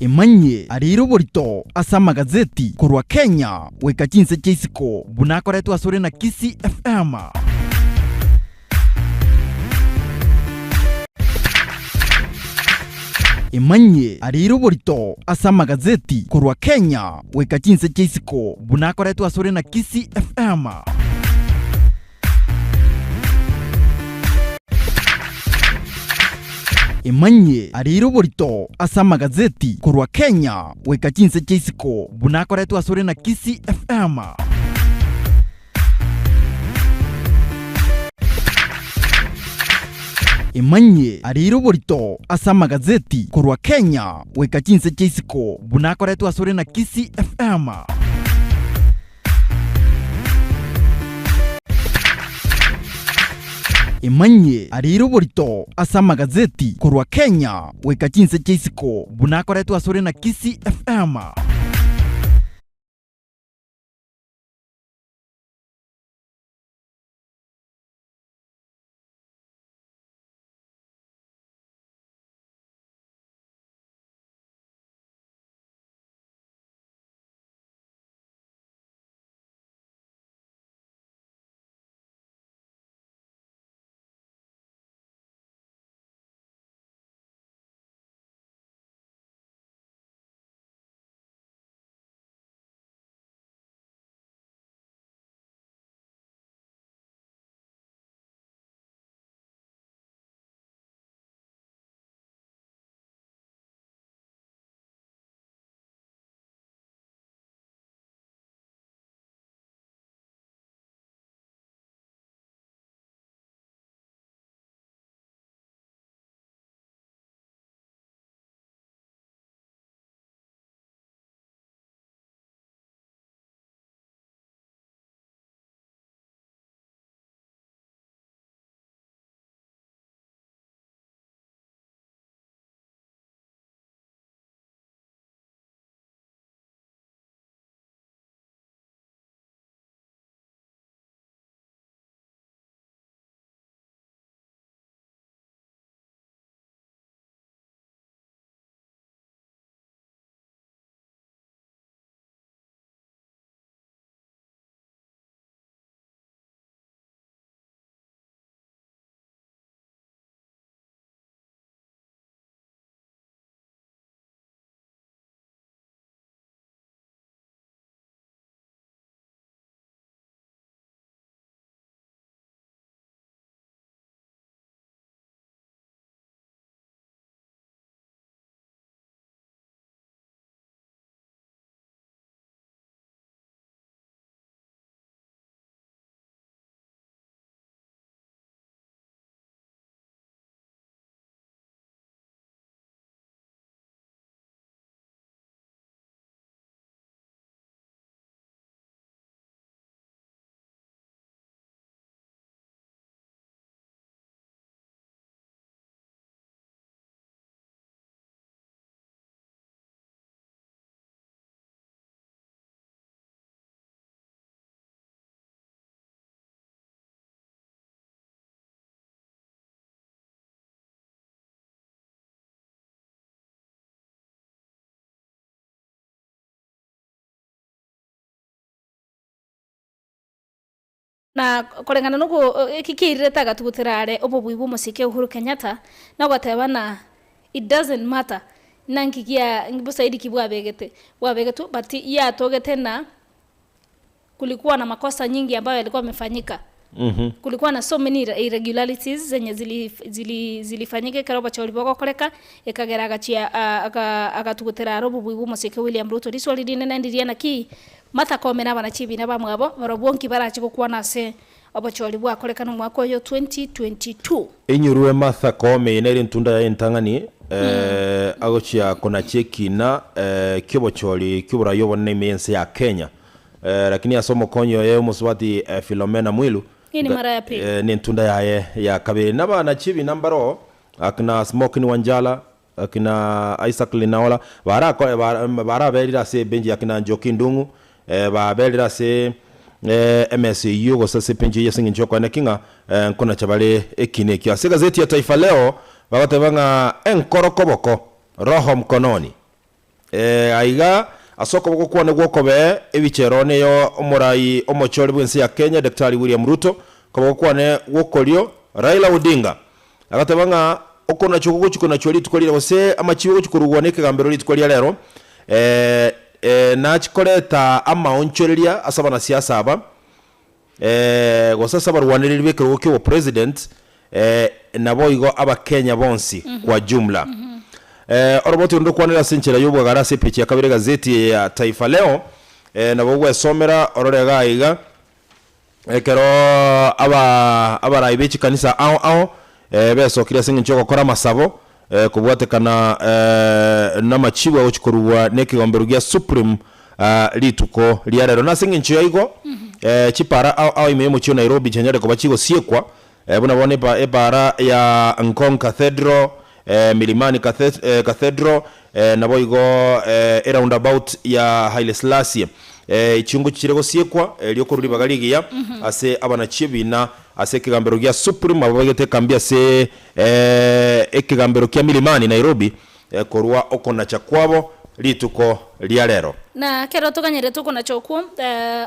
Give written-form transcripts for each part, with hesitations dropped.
Emanyie ariire oborito ase amagazeti korwa Kenya goika chinse chia isiko buna akoretwe asore na Kisii FM. Emanyie ariire oborito ase amagazeti korwa Kenya goika chinse chia isiko buna akoretwe asore na Kisii FM. Emanyie ariire oborito ase amagazeti korwa Kenya goika chinse chia isiko buna akoretwe asore na Kisii FM. Emanyie ariire oborito ase amagazeti korwa Kenya goika chinse chia isiko buna akoretwe asore na Kisii FM. Emanyie ariire oborito ase amagazeti korwa Kenya goika chinse chia isiko buna akoretwe asore na Kisii FM. Na koreng'ana nogo eki kiairerete agatugutera are obobui bw'omosike Uhuru Kenyatta, na ogoteba na it doesn't matter nanki gia bosaidi ki bwabegete bwabegetwe but yatogete na kulikuwa na makosa nyingi ambayo yalikuwa yamefanyika. Kulikuwa na so many irregularities zenye zili zili zilifanyika ekero obochori bogokoreka, ekagera agachia aga agatugutera are obobui bw'omosike William Ruto. Riswali rinene ndiria naki Martha Koome na abanachibi na bamwabo barobwo nki barache gokwana ase obochori bwakorekana omwaka oyo 2022. Inyorwe Martha Koome eye nere entunda yaye entang'ani agochia konachia ekina ki'obochori ki'oborai obonene ime y'ense ya Kenya. Lakini ase omokonyi oye omosubati Philomena Mwilu Hii ni mara ya pili. nentunda yaye ya kabere. Nabanachi ebina mbaroo akina Smokin Wanjala, Akina Isaac Lenaola barako baraberire ase ebenchi akina Njoki Ndung'u baberire ase emesa eyio gose ase ebenchi eyio ase eng'encho y'okoeneki ng'a nkonacha bare ekina ekio. Ase egazeti ya Taifa Leo bagoteba ng'a enkoro koboko, roho mkononi. Eh, aiga ase okoboko kwane gw'okobee, ebichero neyo omorai omochori bw'ense ya Kenya, Daktari William Ruto, koboko kwane gw'okorio, Raila Odinga. Agateba ng'a okonachwa okwo gochia konachwa rituko riria gose amachibo gochia korugwa nekegambero rituko ria rero, eh, eh, nachie koreta amaonchoreria ase abanasiasa aba, eh, gose ase abarwanereri b'ekerogo ki'obopresident, eh, naboigo abakenya bonsi kwa jumla. Eh, oroboti oro ndokwanere ase enchera y'obwagare ase epeji ya kabere egazeti eye ya Taifa Leo, eh, nabo ogwesomera orore iga iga, Ekero aba abarai be chikanisa ao ao besokire ase engencho y'ogokora amasabo, kobwatekana namachibu agochia korugwa nekegombero gia Supreme rituko ria rero. Nase engencho ya igo, chipara ao ao ime y'omochie o Nairobi chianyare koba chigosiekwa, buna bono epara ya Ngong Cathedral, Milimani Cathedral, Naboigo eroundabout ya Haile Selassie chiungo chichire gosiekwa erio korwa ribaga rigiya ase abanachie ebina ase ekegambero gia Supreme abwo baigete ekambi ase ekegambero kia Milimani Nairobi korwa okonacha kwabo rituko ria rero. Na ekero toganyerete okonacha okwo,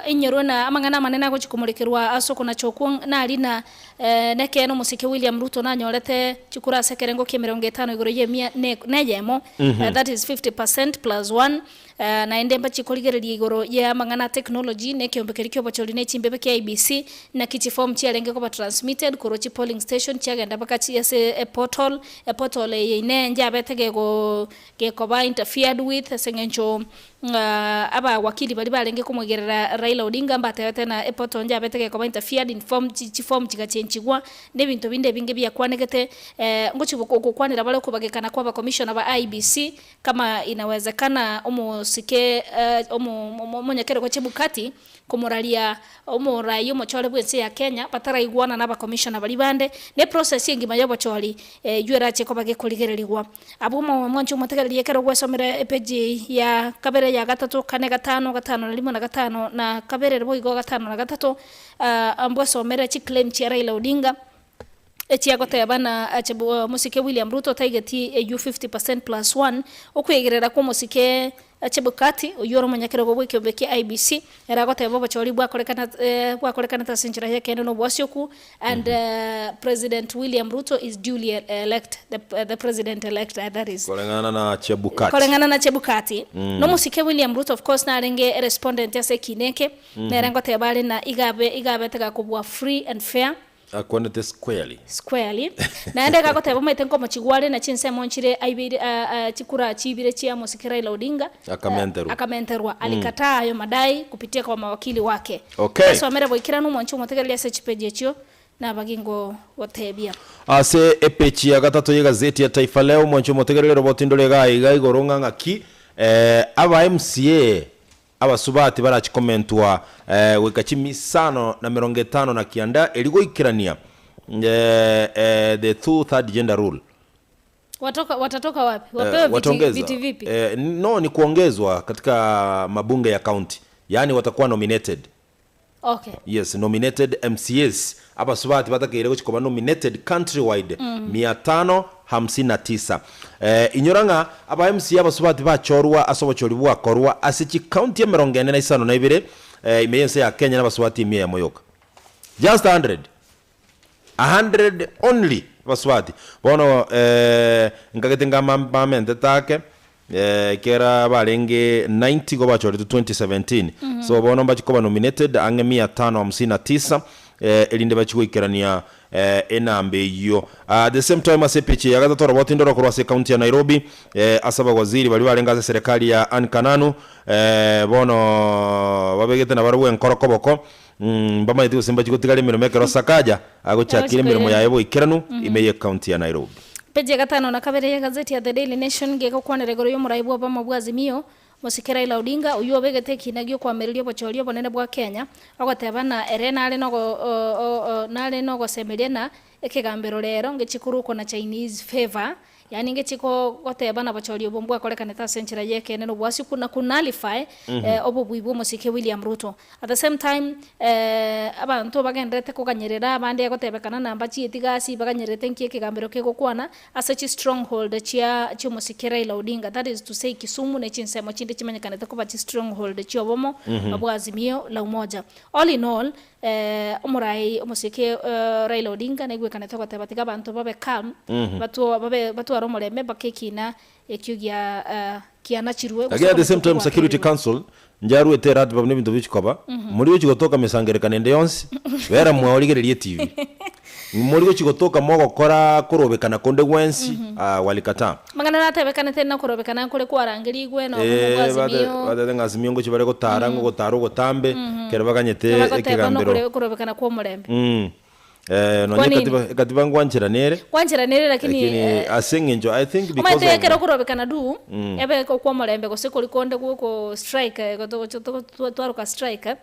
inyorwe na amang'ana amanene agochia komorekerwa ase okonacha okwo nari na Nekeene omosike William Ruto nanyorete chikura ase ekerengo ki'emerongo etano igoro y'emia neyemo, that is 50% plus one, naende mbachie korigereria igoro y'amang'ana a technology na ekeombe keria ki'obochori ne chimbebe kia IEBC, naki chiform chiarenge koba transmitted korwa chi polling station chiagenda mpaka chi ase eportal, eportal eye inee njabete gego gekoba interfered with ase eng'encho Ng'a abawakili baria barenge komoigerera Raila Odinga mbatebete ng'a epoto njabete gekoba interfered in form chiform chigachenchigwa, na ebinto binde ebinge biakwanegete ngochia gokwanera bare okobagekana kwa abacommissioner ba IEBC kama inawezekana omosike omonyakerogo Chebukati komoraria omorai omochore bw'ense ya Kenya bataraigwana na abacommissioner baria bande, na eprocess engima y'obochori eywo erache koba gekorigererigwa. Abwo mwanche omotegererie ekero gwesomera epeji ya kabere, ya gatato, kane, gatano, gatano na rimo, na gatano na kabere, boigo gatano na gatato, mbwesomere chiclaim chia Raila Odinga echiagoteba na omosike William Ruto taigeti eywo 50% plus one, okwegerera kwa omosike Chebukati, oyio ore omonyakerogo bw'ekeombe kia IEBC, ere agoteba obochori bwakorekanete ase enchera y'ekeene na obwasioku, and President William Ruto is duly elect, the president elect that is. Koreng'ana na Chebukati. Koreng'ana na Chebukati, nomosike William Ruto of course narenge respondent ase ekiina eke, nere ngoteba are na igabe igabete gakobua free and fair. Akwanete squarely. Squarely. Naende gagoteba omanyete nkomochigwa are na chinsemo nchire aibeire chikura chiibire chia mosike Raila Odinga. Akamenterwa. Akamenterwa. Alikataa ayo madai kupitia kwa mawakili wake. Okay. Osomere boikeranu omonche omotegereria ase chipeji echio nabagi ngogotebia. Ase epeji ya gatato y'egazeti ya Taifa Leo, omonche omotegereria roboti ndore iga iga igoro ng'a ng'aki aba MCA Abasubati barachie komentwa goika chimisano na merongo etano na kianda erio goikerania the two third gender rule. Watoka, watatoka wapi? Wapewe viti, Wataongeza viti vipi? no ni kuongezwa katika mabunge ya county, yaani watakuwa nominated. Okay. Yes, nominated MCAs abasubati batakeire gochia koba nominated countrywide mia tano hamsini na tisa. Eh, inyora ng'a aba MCA abasubati bachorwa ase obochori bwakorwa ase chicounty emerongo ene na isano na ibere eh, ime y'ense ya Kenya nabasubati emia eyemo yoka. Just 100. 100 only abasubati. Bono eh, nkagete ngama bamentete ake Ekiagera barenge 90 igo bachoretwe 2017 so bono mbachie koba nominated ang'e mia tano hamsini na tisa erinde bachie goikerania enamba eyio. At the same time ase epicha ya gatato oroboti ndoro korwa ase ecounty ya Nairobi ase abawaziri baria barenge ase eserekari ya Anne Kananu bono babegete nabarabwo enkoro koboko mbamanyeti gose mbachie gotigara emeremo ekero Sakaja agochakire emeremo yaye boikeranu ime ye county ya Nairobi. Peji ya gatano na kabere y'egazeti ya The Daily Nation gegokwanera igoro y'omorai bw'obomo bwa Azimio, Mosike Raila Odinga, oyio obegete ekiina gi'okoamereria obochori obonene bwa Kenya, ogoteba ng'a ere nare nare nogosemeria na ekegambero rero ngechie korokwa na Chinese favour. Yaani ngechi ko goteba na bochori obo mbwakorekanete ase enchera y'ekeene na obwasi na ku nullify obobui bw'omosike William Ruto. At the same time abanto bagendererete koganyerera abande egotebekana na mbachieti gasi baganyererete nki ekegambero kegokwana ase chi stronghold chia chi'omosike Raila Odinga that is to say Kisumu ne chinsemo chinde chimanyekanete koba chi stronghold chi'obomo bwa Azimio la Umoja. All in all omorai omosike Raila Odinga naigwekanete ogoteba tiga abanto babe calm babe batware omorembe mpaka ekina ekio gia kianachirwe gose Lakini at the same okomechwa time Security kogwakerigwe. Council njaruete eratiba buna ebinto bichikoba, mori gochi gotoka mesangerekano ende yonsi, bera mwao rigereria etv. Mori gochi gotoka mogokora korobekana konde gwensi, ah walikataa. Amang'ana natebekanete nakorobekana nkore kwarangerigwe na obomo bwa Eh, bate Azimio. batete ng'a Azimio ngochia bare gotara ng'a ogotara ogotambe, ekero baganyete Bagoteba ekegambero. nokore korobekana kw'omorembe. Mm. Eh, Kwa nonye nini? ekatiba ekatiba ngwancherana ere, Ngwancherana ere lakini lakini eh, ase eng'encho I think because omanyete ekero of okorobekana du, ebe okw'omorembe gose kori konde goko strike twaroka strike,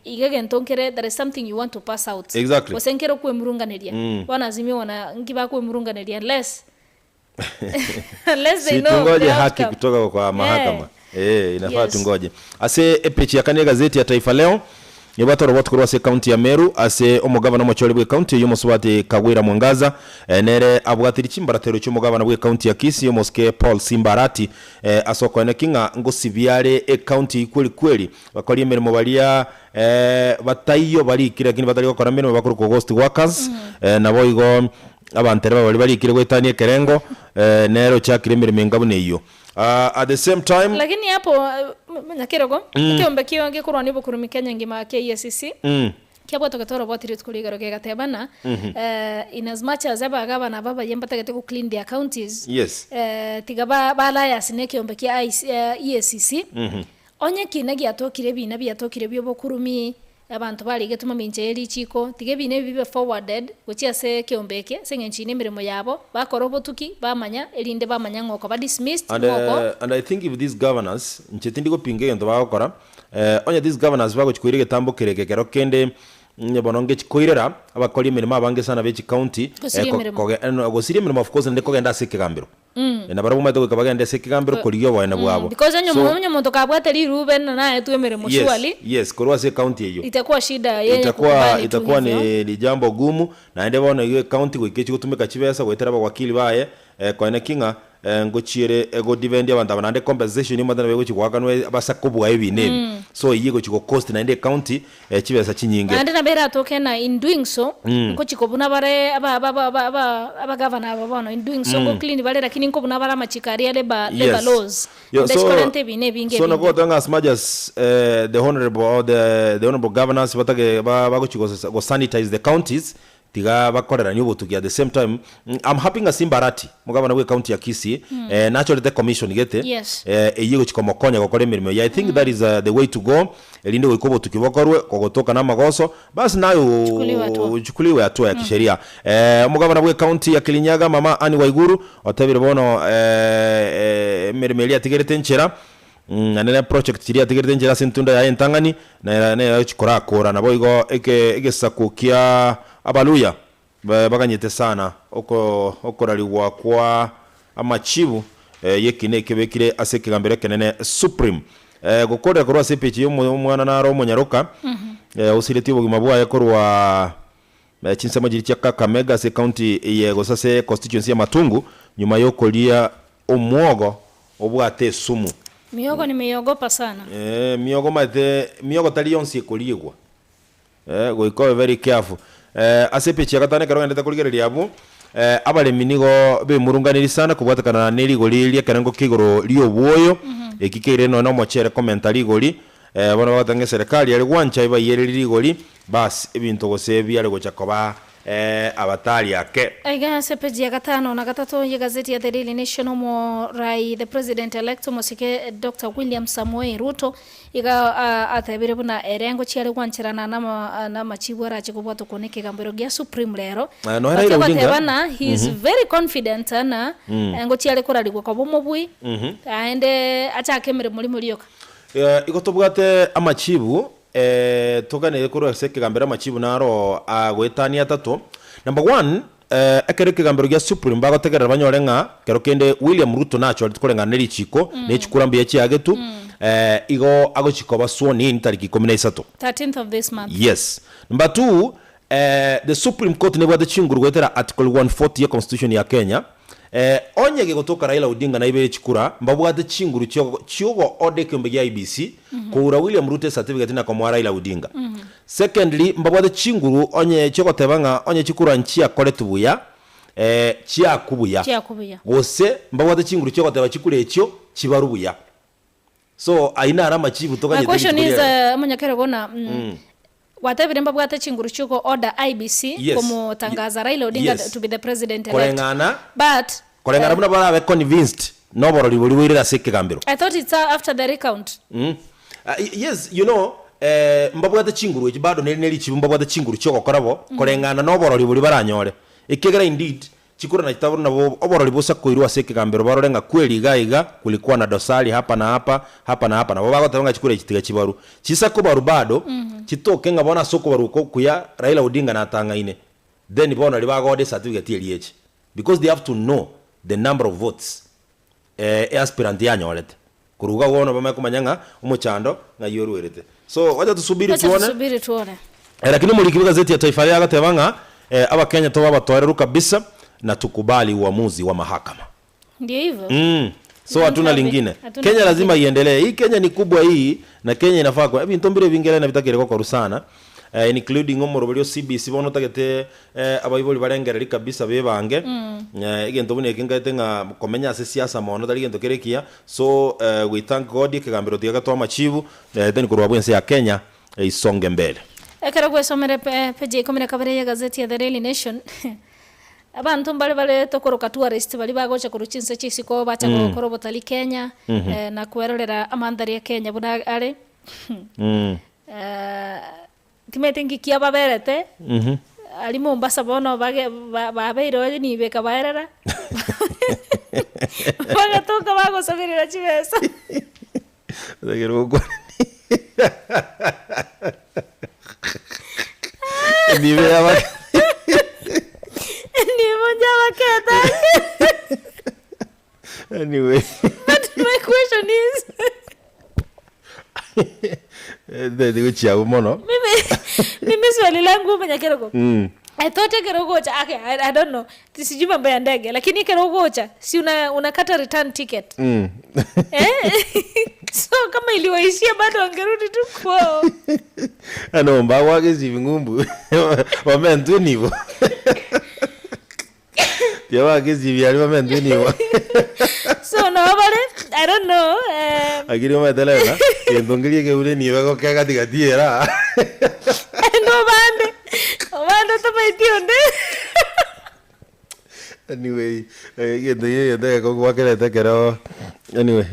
iga egento nkere there is something you want to pass out. Exactly. Gose nkere okwemurunganeria. Bono Azimio wana nki bakwemurunganeria unless unless they Si know tungoje the haki outcome. kutoka kwa mahakama. Eh. Eh, inafaa Yes. tungoje. Ase epeji ya kane egazeti ya Taifa Leo nigo toroboti korwa ase ekaunti ya Meru ase omogabana omochori bw'ekaunti eyio omosubati Kagwira Mwangaza eh, nere abwatiri chimbaratero chi'omogabana bw'ekaunti ya Kisii omosike Paul Simba Arati eh, ase okoeneki ng'a ngosibia are ekaunti eyio kweli kweli bakori emeremo baria eh, bataiyo barikire lakini batari gokora emeremo bakorokwa ghost workers eh, naboigo Abantereba baria barikire goetania ekerengo, nere ochakire emeremo enga buna eyio. At the same time. Lakini hapo nyakerogo, ekeombe kio gekorwania obokurumi Kenya engima kia EACC, kiabwate gotora obwati rituko rigoro kegateba ng'a in as much as abagabana aba abayia mbatagete go clean their counties, tiga ba alliance na ekeombe kia EACC, onye ekina giatokire ebina biatokire bia obokurumi, Abanto barigetwe mamincha ye richiiko, tiga ebiina ebi bibe forwarded gochia ase ekeombe eke, ase eng'encho ine emeremo yabo, bakore obotuki, bamanya, erinde bamanya ng'a okoba dismissed, And, ng'oko. and I think if these governors, inche tindi gopinga egento bagokora, onye these governors bagochia koira egetambo kere eke ekero kende, onye bono ngechi koirera, abakori emeremo abange sana be chicounty, Gosiria ko- emeremo. koge gosiria emeremo of course naende kogenda ase ekegambero. Na barabwo bamaete goika bagende ase ekegambero korigia oboene bwabo. Because onye So, onye omonto kabwate rirube na naetwe emeremo yes, surely yes, korwa ase ecounty eyio. itakuwa shida yeye Itakuwa kukubali tu itakuwa hivyo. ni ni jambo gumu naende bono igo ecounty goika echi gotumeka chibesa goetera abawakili baye eh, koene ki ng'a eh, ngochiere egodefend abanto aba naende compensation omanyete nabo egochi goakanwa basa kobua ebina ebi so eyio egochi gocost naende ecounty eh, chibesa chinyinge. Naende nabo eratoke ng'a in doing so, nkochi kobuna bare aba aba aba aba aba abagavana aba bono, in doing so ngo clean bare lakini nkobuna bare amachiko aria labour labour Yes. laws, Yo, ande so, chikorenta ebina ebinge so ebinge. nabo ng'a as much as eh, the honorable or the, the honorable governors batage ba, bagochi go, go sanitize the counties tiga bakoreranie obotuki at the same time I'm happy ng'a Simba Arati mogabana bwe county ya Kisii eh, nachorete commission gete Yes. eh, eyio egochi komokonya gokora emeremo eyio I think that is uh, the way to go erinde goika obotuki bokorwe kogotoka na amagoso basi naye Chukuliwe hatua. ochukuliwe hatua ya kisheria eh, omogabana bwe county ya Kirinyaga mama Anne Waiguru otebire bono eh, eh, emeremo eria atigerete enchera Naende ne project chiria atigerete enchera ase entunda yaye entang'ani, na nere agochia korakora. Naboigo eke egesaku kia Abaluya baganyete sana oko okorarigwa kwa amachibu y'ekina ekebekire ase ekegambero ekenene Supreme. Gokorera korwa ase epeji y'omwana naro omonyaroka osiretie obogima bwaye korwa chinsemo chiria chia Kakamega ase ecounty eye gose ase constituency ya Matungu nyuma y'okoria omwogo obwate esumu. Mihogo nimeiogopa sana. Eh, miogo omanyete miogo tari yonsi ekoriegwa eh, goika obe very careful eh, ase epeji ya gatano ekero ogendete korigereria abwo eh, abaremi nigo bemurunganiri sana kobwatekana ne rigori ri'ekerengo kia igoro ri'obwoyo eki keire nonya na omochere komenta rigori eh, bono bagoteba ng'a eserekari yare gwancha ebaiyereri rigori bas ebinto gose biare gocha koba eh, abatari ake. Aiga ase epeji ya gatano na gatato y'egazeti ya The Daily Nation, omorai the president elect omosike Doctor William Samoei Ruto iga atebire buna ere ngochia are gwancherana namachibu arache kobwatwa kone ekegambero gia Supreme rero. Ah, noe Raila But Odinga. ogoteba ng'a he is very confident ng'a ngochia are korarigwa koba omobui aende achake emeremo rimo rioka. Eh, igo tobwate amachibu eh, toganere korwa ase ekegambero amachibu naro agoetania atato. Number one, eh, ekero ekegambero gia Supreme bagotegerera banyore ng'a kero kende William Ruto nachoreti koreng'ana ne richiko, ne chikura mbuya chiagetwe, eh, igo agochia koba sworn in tariki ikomi na isato. 13th of this month. Yes. Number two, eh, the Supreme Court nebwate chinguru goetera Article 140 ye Constitution ya Kenya, eh, onye gegotoka Raila Odinga naibere chikura, mbabwate chinguru chio chiogo order ekeombe gia IEBC koura William Ruto ecertificate na komoa Raila Odinga. Secondly, mbabwate chinguru onye chiogoteba ng'a onye chikura nchiakoretwe buya, eh, chiakwa buya. Chiakwa buya. Gose mbabwate chinguru chiogoteba chikura echio chibarwe buya. So ayio naro amachibu My toganyete question rituko is riaye. eh, omonyakere bona mm, gwatebire mbabwate chinguru chioko order IEBC Yes. komotangaza Raila Odinga Yes. to be the president elect. Koreng'ana But koreng'ana buna barabe convinced noborori boria boirire ase ekegambero. I thought it's uh, after the recount. Mm. Ah, yes, you know, eh, mbabwate chinguru echi bado neri nerichibu mbabwate chinguru chiogokora bo, koreng'ana noborori boria baranyore. Ekiagera indeed, chikura na chitaboro nabo oborori bosa koirwa ase ekegambero barore ng'a kweri iga iga, kulikuwa na dosari hapa na hapa, hapa na hapa. Nabo bagoteba ng'a chikura echi tiga chibarwe. Chisa kobarwa bado, chitoke ng'a bono ase okobarwa oko okuya, Raila Odinga natang'aine. Then bono riria bagoda ecertificate eria eche. Because they have to know the number of votes eh, aspirant yanyorete. Korwa iga bono bamanye komanya ng'a omochando ng'ai orwerete. So wacha tusubiri Wacha tuone. tusubiri tuone. Eh, lakini omoriki bw'egazeti ya Taifa Leo agateba ng'a eh, Abakenya tobe abatoereru kabisa na tukubali uamuzi wa mahakama. Ndio hivyo. Mm. So Don't hatuna have it. lingine. Hatuna Kenya lazima lingine. iendelee. Hii Kenya ni kubwa hii na Kenya inafaa kwa ebinto mbire ebinge na bitakire gokoru sana. Eh, including omorobori o CBC bono otagete eh, abaibori barengereri kabisa bebange. Eh, egento buna eke nkaete ng'a komenya ase siasa mono tari gento kere ekiya. So eh, we thank God ekegambero tiga gatoa amachibu eh, then korwa abwo ense ya Kenya isonge mbele. Ekero gwesomire pe- peji ya ikomi na kabere y'egazeti ya The Daily Nation, abanto mbare bare tokoroka tourist baria bagocha korwa chinse chia isiko bacha gokora obotalii Kenya, eh, na kwerorera amandhari ya Kenya buna are. Eh, timanyeti ngiki ababerete, aria Mombasa bono bage ba- babeire onye nigo ekabaerera, bagatoka bagosaberera chibesa. Otagere gokwana Enibo yaba Enibo njabaketa anyway But my question is ntagete gochia abwo mono mimi mimi swali langu manya kerogo I thought ekero ogocha okay, I, I don't know sijui mambo ya ndege lakini ekero ogocha si una, unakata return ticket eh? so kama iliwaishia bado wangerudi tu kwao Ano mbagwake esibi ng'umbu bamentwe nibo Tiga baake esibi aria bamentwe nibo so nabo bare i don't know um, Lakini omanyete rero gento nkeria ekeure nibo egokea gatigati era and obande obande otomaeti onde Anyway, egento eke egento egekong'u gwakerete ekero anyway.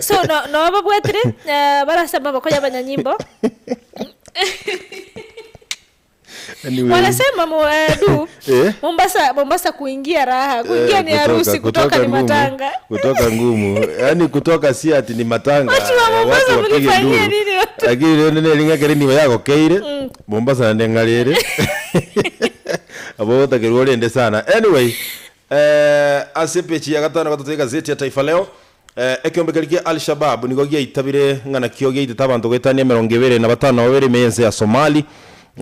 So no no babwatire eh, barase amaboko y'abanyanyimbo Anyway. wanasema mu, eh, du Eh? Mombasa Mombasa kuingia raha kuingia Eh, ni harusi kutoka, ni ngumu, matanga kutoka ngumu yaani kutoka si ati ni matanga Watu wa eh, Mombasa watu wapige mlifanyia nduru. nini watu? Lakini rende neringa kere nibo yagokeire Mombasa naende ng'arere abo otakerwa orende sana anyway eh, ase epeji ya gatano gatato egazeti ya Taifa Leo eh, ekeombe keria kia Al-Shabab nigo giaitabire ng'a nakio giaitete abanto goetania emerongo ebere na batano na babere ime y'ense ya Somali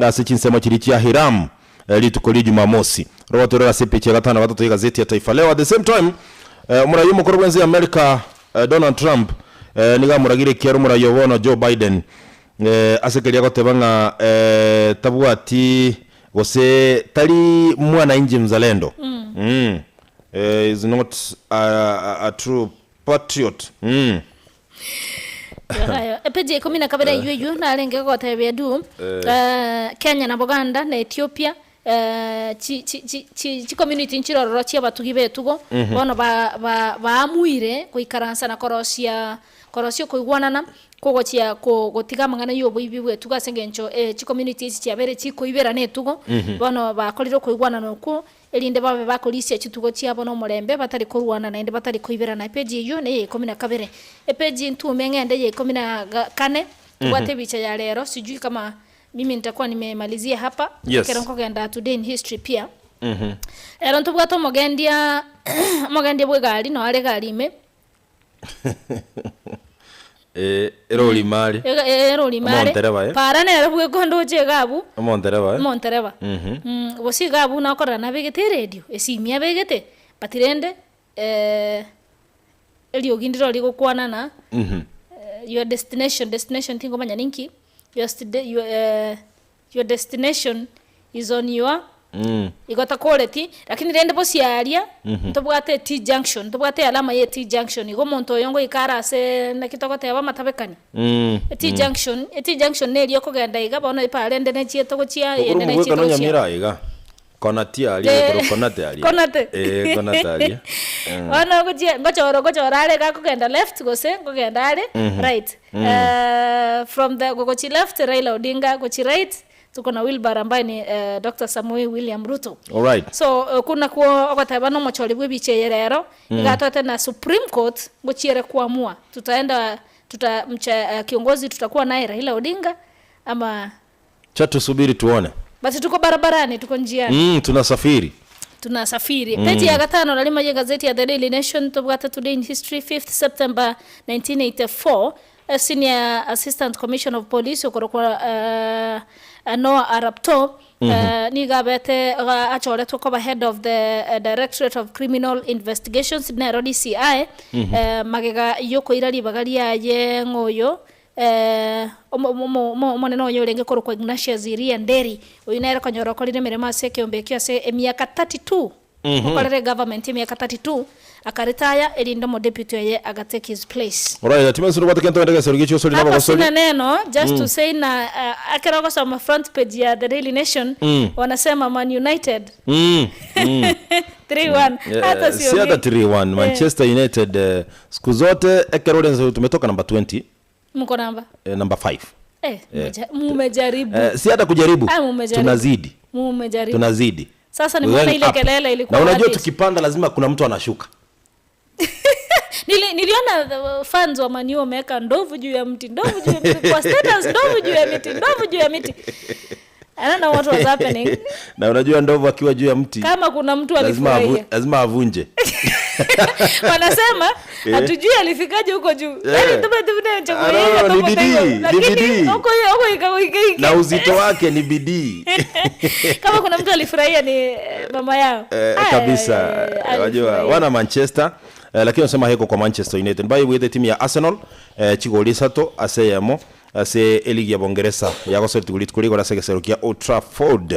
ase chinsemo chiria chia Hiram eh, rituko ria Jumamosi. Robato rore ase epeji ya gatano na gatato y'egazeti ya Taifa Leo. At the same time eh, omorai omokoro bw'ense ya America eh, Donald Trump eh, nigo amoragire ekiaro omorai o bono Joe Biden eh, ase keria agoteba ng'a eh, tabwati gose tari mwananchi mzalendo mm. Eh, is not a, a, a true patriot mm. Ayo, epeji ya ikumi na kabere eywo eywo narenge gotebia du eh, Kenya na Buganda na Ethiopia eh, chi chi chi chi chi community nchirororo chia abatugi betugo bono ba ba baamuire goikaransa na korosia korosia okoigwanana kogochia ko gotiga amang'ana ya oboibi bwa etugo ase eng'encho eh, chicommunity echi chiabeire chikoiberana etugo bono bakorire okoigwanana okwo erinde babe bakorisia chitugo chiabo na omorembe batari korwana naende batari koiberana. Epeji eyio neye ya ikomi na kabere. Epeji ntume ng'ende ya ikomi na ga kane tobwate ebicha ya rero sijui kama mimi nitakuwa nimemalizia hapa Yes. ekero nkogenda today in history pia. Ero ntobwate omogendia omogendia bwa egari noyo are egari ime. Eh, erori mare. Ega- e- erori mare. Omontereba, eh? Para nere bweka onde oche iga abwo. Omontereba, eh? Omontereba. Gose iga abwo nakorora nabegete eredio, esimi abegete, but rende eriogi ndiro rigokwana na your destination, destination tingomanya ninki, your stde your your destination is on your igo takoreti, lakini rende bosio aria, ntobwate T junction, ntobwate ealama ya T junction, igo omonto oyo ngoika are aseee naki togoteba amatabekani. T junction, e T junction neria okogenda iga bono epara ende nechiete gochia Okoro eyende nechiete omogwekano gochia. Nyamira iga. Konati aria Eh, ekero konate aria. Konate. Eh, konate aria. Bono ogochia ngochora ngochora are iga akogenda left gose nkogenda are right. From the gogochia left Raila Odinga, gochia right tuko na Wilbur ambaye ni Doctor Samoei William Ruto. Alright. So okwo nakwo ogoteba na omochori bwa ebicha eye rero, iga atoete na Supreme Court ngochiere kuamua tutaenda tuta mcha kiongozi tutakuwa naye Raila Odinga ama Cha tusubiri tuone. Basi tuko barabarani, tuko njiani. Tunasafiri. Tunasafiri. Page ya gatano na rimo y'egazeti ya The Daily Nation tobwate Today in History 5th September 1984 eh, Senior Assistant Commissioner of Police okorokwa uh, Noah Arap Too mm -hmm. uh, nigo abete uh, achoretwe koba head of the uh, Directorate of Criminal Investigations nero DCI mm -hmm. uh, magega yokoira ribaga riaye ng'oyo Omonene oye orenge korokwa Ignatius Iria Nderi, oyio nere konyora okorire emeremo ase ekeombe ekio ase emiaka 32, okorire egovernment emiaka 32, akaretire erinde omodeputy oye aga take his place. Alright, timensi nobwate kento gende gesero gichia osori Hapa nabagosori. sina neno, just to say na ekero ogosoma front page ya The Daily Nation, wanasema Man United 3-1, hata Si hata siongei. 3-1 Manchester United siku zote ekero ore ense tumetoka number 20 Mko namba? Eh, number 5. Eh, mumejaribu. Eh, si hata kujaribu. Ah, mumejaribu. Tunazidi. Mumejaribu. Tunazidi. Sasa We nimeona went ile up. kelele ilikuwa Na unajua wapi? tukipanda lazima kuna mtu anashuka. Nili, niliona the fans wa Man U wameweka ndovu juu ya mti, ndovu juu ya mti, kwa status ndovu juu ya miti, ndovu juu ya miti. I don't know what was happening. Na unajua ndovu akiwa juu ya mti Kama kuna mtu lazima alifurahia. lazima avunje. Wanasema hatujui alifikaje huko juu. Yaani tume tume chakula Ah, hiyo no, ni kama bidii, hiyo. ni Lakini bidii. huko hiyo huko ika ika. Na uzito wake ni bidii. Kama kuna mtu alifurahia ni eh, mama yao. Eh, Ay, kabisa ay, ay, Eh, wajua alifurahia. wana Manchester eh, lakini osema heko kwa Manchester United bayi bwete timu ya Arsenal eh, chigoli isato ase eyemo ase eligi ya Bongeresa yagosoria tigori rituko rigoro ase egesero kia Old Trafford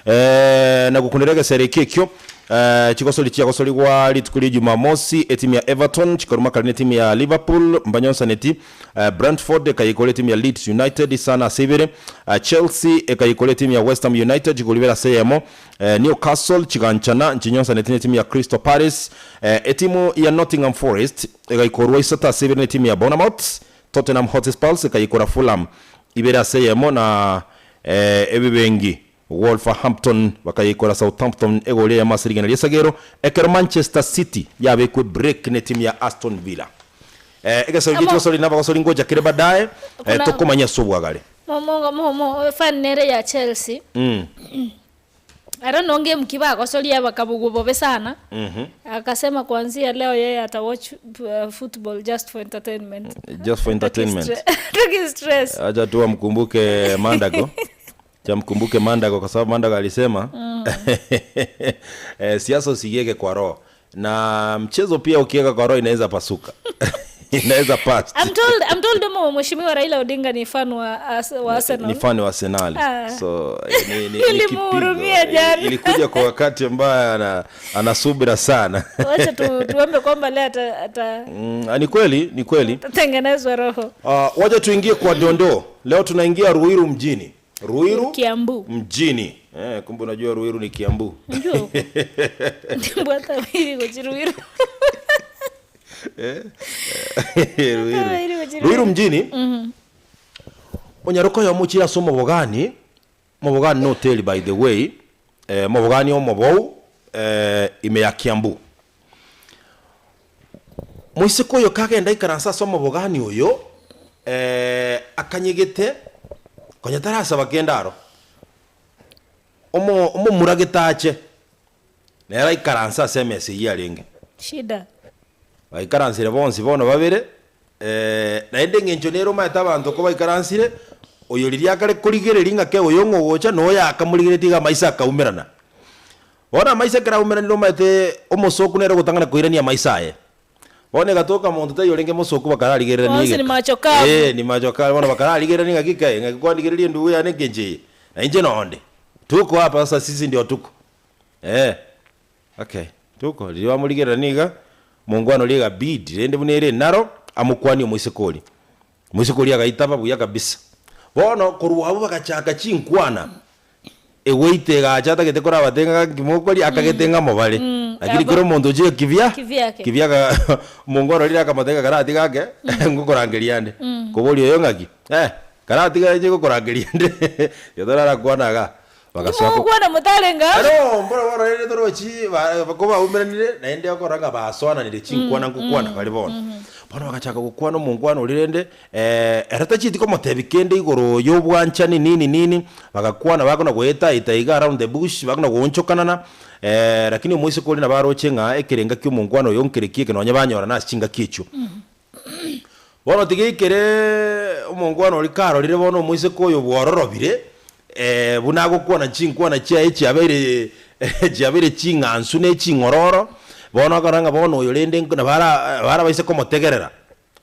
eh, na gokundera egesero eki ekio eh, chigosori chiagosorigwa rituko ria Jumamosi etimu ya Everton chikaruma kare na etimu ya Liverpool mbanyonsaneti eh, Brentford ekaikora etimu ya Leeds United isano ase ibere eh, Chelsea ekaikora etimu ya West Ham United chigori ibere ase eyemo eh, Newcastle chiganchana nchinyonsaneti na etimu ya Crystal Palace eh, etimu ya Nottingham Forest egaikorwa isato ase ibere na etimu ya Bournemouth Tottenham Hotspurs ekaikora Fulham ibere ase eyemo na eh, ebibengi Wolverhampton bakaikora Southampton egori eyemo ase rigena ri'esagero ekero Manchester City yabekwe break na etimu ya Aston Villa eh, egesero Amo- gechigosori nabagosori ngocha kere baadaye eh, Kuna- tokomanya ase obwagare Mo mo mo mo fan nere ya Chelsea. I don't know game kiba akosoria bakabugu bobe sana. Akasema kuanzia leo yeye ata watch football just for entertainment. Just for entertainment. Taki stress. Acha tu amkumbuke Mandago. Cha mkumbuke Mandago kwa sababu Mandago alisema eh, siasa usiiweke kwa roho na mchezo pia ukiweka kwa roho inaweza pasuka. Inaweza past. I'm told I'm told mo Mheshimiwa Raila Odinga ni fan wa wa Arsenal. Ni fan wa Arsenal. Ah. So ni, ni, ni Nilimhurumia kipigo. jana. Ilikuja kwa wakati ambaye ana, ana subira sana. Wacha tu, tuombe kwamba leo ata, ata Ni kweli, ni kweli. atatengenezwa roho. Wacha tuingie kwa dondoo. Leo tunaingia Ruiru mjini. Ruiru Kiambu. mjini. Kumbe unajua Ruiru ni Kiambu. Unajua huko. Ndimbo hata mimi niko Ruiru. Ruiru. Ruiru mjini. Ruiru mjini. Onyaruko ya muchira so mobogani. Mobogani no hotel by the way. Mobogani o mobou ime ya Kiambu. Moiseko yo kagenda ikaransa so mobogani oyo akanyegete konya tarasa bakenda aro. Omo omo muragetache. Nere aikaranse ase emesa eyio arenge. Shida. Baikaransire bonsi bono babere, naende engencho nere omanyete abanto kobaikaransire, oyo riria akare korigereria ng'a ke oyo ng'o ogocha, na oyo akamorigereretie iga amaiso akaumerana. Bono amaiso ekero aumeranire omanyete omosoku nere ogotang'ana koirania amaiso aye. Bono egatoka monto taiyo orenge mosoku bakararigererania Bonsi ni egeka. macho kavu. Ee, ni macho kavu. Bono bakararigererania ng'aki kaye, ng'aki kwanigereria endugu yane engencho eye, na inche nonde. Tuko hapa sasa sisi ndio tuko. Ee. Okay, tuko. Riria bamorigererania iga, mongwana oria egabidi rende buna ere naro, amokwanie omoiseke oria. Omoiseke oria agaitaba buya kabisa. Bono korwa abwo bagachaka chinkwana, egoita egacha atagete korabate ng'a nki mokoria, akagete ng'a mobare. Lakini Aba- kera omonto ochire kibia, Kivyake. kibia aka omongwana oria akamotebia ng'a karatiga ake, ngokorangeria ande. Koboria oyo ng'aki, eh, karatiga inche ngokorangeria ande, igo torarakwana igaa. Bagasoa ko- Mogokwana motarenge amo. Aro mboro bono rende torochi ba- kobaumeranire naende okora ng'a basoananire chinkwana nkokwana bare bono. Bono bagachaka gokwana omonkwana oria rende ere tachieti komotebia kende igoro ya obwanchani nini nini, bagakwana bakona goetaeta iga around the bush, bakona goonchokanana, lakini omoiseke oria nabo aroche ng'a ekerenga kia omonkwana oyo nkere ki eke nonye banyorana ase chingaki echio. Bono tiga eikere omongwana oria karorire bono omoiseke oyo bwororobire, buna agokwana chinkwana chiaye chiabeire chiabeire ching'ansu ne ching'ororo, bono akarora ng'a bono oyo rende nko nabo ara nabo arabaise komotegerera.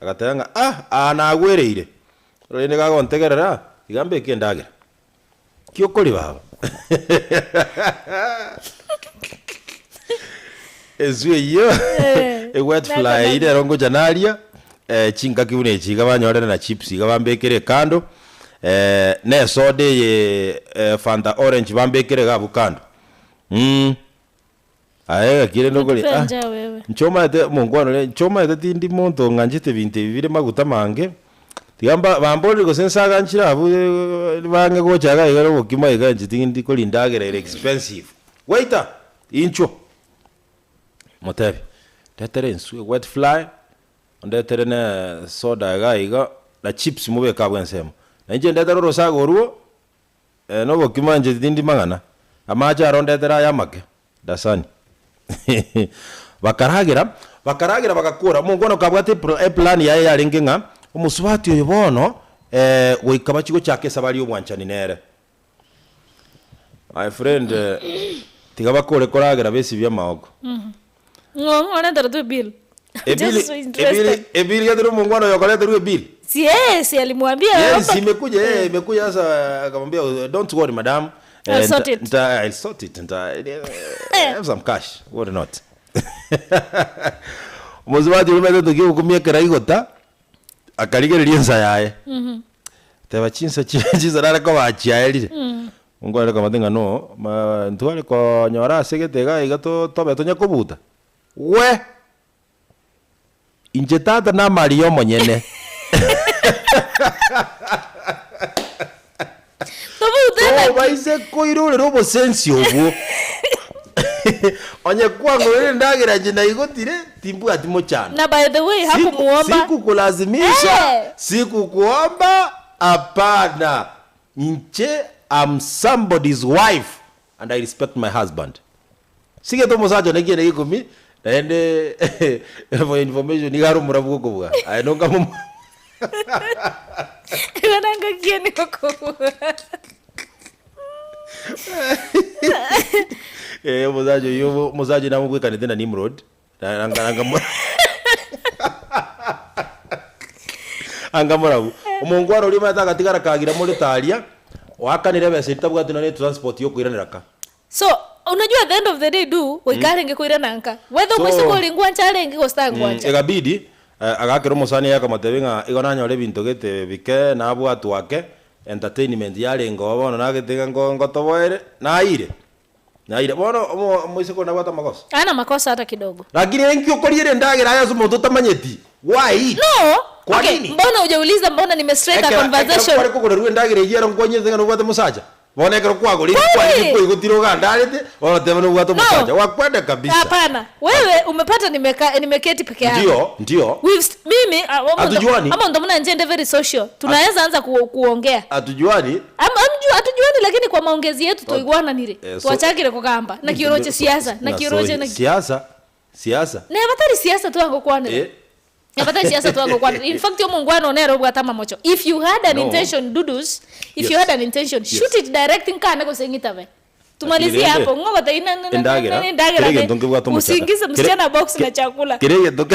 Agateba ng'a ah, aa nagwereire, rende gagontegerera, tiga mbeke endagera. Ki okori baba? Enswe eyio ewet fly eyio nero ngocha naria, chingaki buna echi iga banyorere na chips iga bambekere kando, na esoda eye fanta orange bambekere iga abwo kando. Aye gaki rende okori Otupee ah, njaa wewe. inche omanyete omonkwana oria, inche omanyete tindi monto ng'anchete ebinto ebi bire maguta amange, tiga mba bamborire gose nsaga nchire abwo bang'e gocha iga iga obokima iga inche tindi koria endagera ere expensive. Waiter, inchuo, motebie, ndetere enswe wet fly, ondetere ne soda iga iga, na chips mobeke abwo ensemo. Na inche ndetere orosaga orwo. Nobokima inche tindi mang'ana, amache aro ndetere aya amake, dasani. Bakaragera, bakaragera bagakora, omongwana okabwate epla eplan yaye yarenge ng'a, omosubati oyo bono goika bachie gochaka esabari y'obwanchani nere. My friend, tiga bakore koragera besibie amaoko. Ng'o ng'o orenteretwe ebill? Ebill, Just so ebill, interested. ebill getire omongwana oyo okoreterwa ebill. Si yeye si alimwambia Yes, hapa- imekuja eh, imekuja sasa akamwambia don't worry madam. I'll Eh, sort nta- it. nta- I'll sort it. Nta, eh, have some cash. Worry not. Omosubati oria omanyete ntoki ogokumia ekero aigota, akarigereria ensa yaye. Teba chinsa chi chinsa nare koba chiaerire. Nkware komate ng'a no, ma ntware konyora ase egete iga iga to tobe tonya kobuta. We! Inche tata namaria omonyene. Tobute naki? Tobaise koirorera obosensi obwo. Onye kwangorire endagera inche naigotire, timbwati mochando. Na by the way Siku- hakumuomba. Sikukulazimisha, Eh. sikukuomba, hapana. Inche am somebody's wife and I respect my husband. Sigete omosacha one kiane gekomi naende for information iga are omorabu gokobua aye nonga momo Igo nanga kieni gokobua. Eh, omosacha oyio omosacha oyio namobwekanete na Nimrod na anga anga mo anga morabu. Omongwana oria omanyete agatigara kagira morito aria, oakanire ebesa eria tabwati nonye etransport ya okoiranera ka. So, unajua at the end of the day du, goika arenge koirana nka. Whether So- omoiseke ore ngwancha arenge gose tangwancha. Egabidi agakera omosani aye akamotebia ng'a igo nanyore ebinto gete bike nabwatwa ake, entertainment yarenge oo bono nagete iga ngo ngotoboere, naire, naire. Bono omo omoiseke oria nabwate amagoso. Hana makosa hata kidogo. Lakini enki okoriera endagera aye ase omonto otamanyeti? Why? No! Kwa Okay, nini? mbona hujauliza mbona nime strike a Ekero ekero conversation? kware kogorerwa endagera eyio ero nkwanyete ng'a nobwate mosacha? Bono ekero kwagorire Kweli? kwarire kwaigotire ogandarete, bono oteba nobwate No. omosacha. Wakwenda kabisa. Hapana. Wewe umepata nimeka, nimeketi peke yangu. Ndio, ndio. We've st- mimi ah, omonto- Hatujuani. omonto buna inche nde very social. Tunaweza anza ku, kuongea. Hatujuani. Am- amju hatujuani lakini kwa maongezi yetu toigwananire. Eh, so- Twachakire kugamba na kioroche siasa na kioroche na Siasa. Siasa. Ne batari siasa twagokwanera. Eh. Abatari siasa twagokwanera. In fact omongwana one ere obwate amamocho. If you had an No. intention dudus, if you Yes. had an intention shoot it direct nkane gose ng'itabe. Tumalizie Lakini hapo rende, ng'ogote ina na- na- Endagera. na- endagera Kere ne- gento nkebwate omochaka. usiingize Kere- msichana box na ke- chakula. Kere gento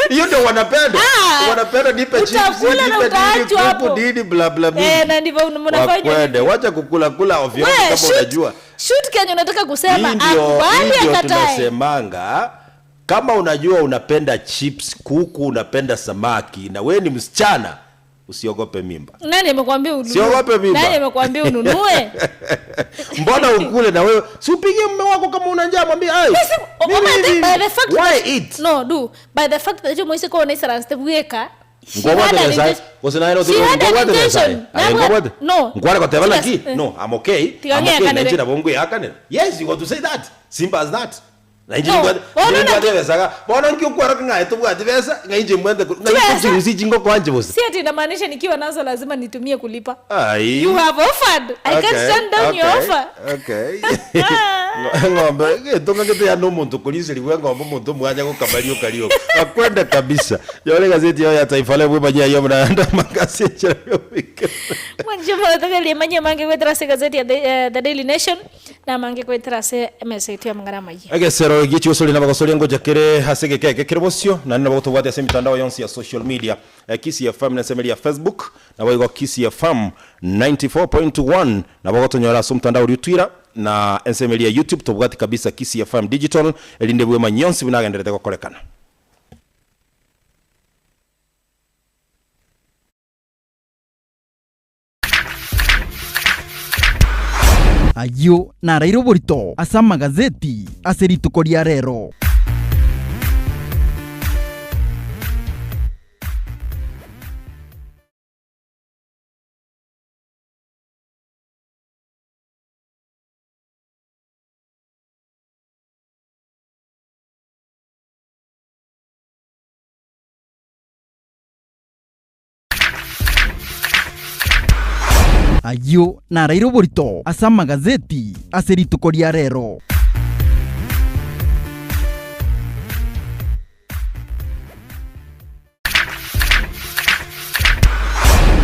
Hiyo ndio wanapenda. Ah, Wanapenda nipe chips, utakula na nipe nini, utaachwa kuku, hapo. nini bla bla mingi. Eh, na ndivyo mnafanya. Wakwende, wacha kukula kula ovyo We, kama shoot, unajua. shoot kenye unataka kusema Hii ndio akubali hii ndio akatae. tunasemanga kama unajua unapenda chips, kuku, unapenda samaki na we ni msichana, usiogope mimba. Nani amekwambia ununue? Siogope mimba. Nani amekwambia ununue? Mbona ukule na wewe? Si upigie mume wako kama una njaa, mwambie ai. Basi, mimi oma- hivi- by the fact why that- eat? No, do. By the fact that you moise ko onaisaransete bweka. she Ngobwate had an Nyasaye. intention- Gose naye no She had an ngobwate Nyasaye. intention. Aye, Nabwa- ngobwate. No. Ngware koteba Tiga- naki? eh. No, I'm okay. Tiga I'm okay. ng'eakanere. Nanche nabo ngweakanera. Yes, you got to say that. Simple as that. Na inche No. ngwate. Bono Ngwate naki- besaga. Bono nki okwara ng'aye tobwati besa, ng'a inche mbwate ng'a Tibesa. inche chingo kwanje bose. Si ati inamaanisha nikiwa nazo lazima nitumie kulipa. Ai. You have offered. I can't turn down your offer. Okay. Ng'ombe gĩtũnga gĩtĩa no mũntũ kũricĩrigwe ng'ombe mũntũ mwanya gũkamario karioka akwenda kabisa yore gazeti yao ya Taifa Leo bwimanyia yo mnaenda magazeti ya Mwanjoma manye mange gwetera se gazeti ya the, eh, the Daily Nation na mange gwetera se message ya mangana maye. egesero gichiusori na bagosoria ngoja kere ase gekeke kere bosio na nina bagotobwatia ase emitandao yonsi ya social media eh, Kisii FM na ya Facebook na boigo Kisii FM 94.1 na bagotonyora ase omotandao oria Twitter na ensemeri ya YouTube tobwati kabisa Kisii FM digital erinde bwema nyonsi binagenderete gokorekana. Ayio naraire oborito ase amagazeti ase rituko ria rero. Ayio naraire oborito ase amagazeti ase rituko ria rero.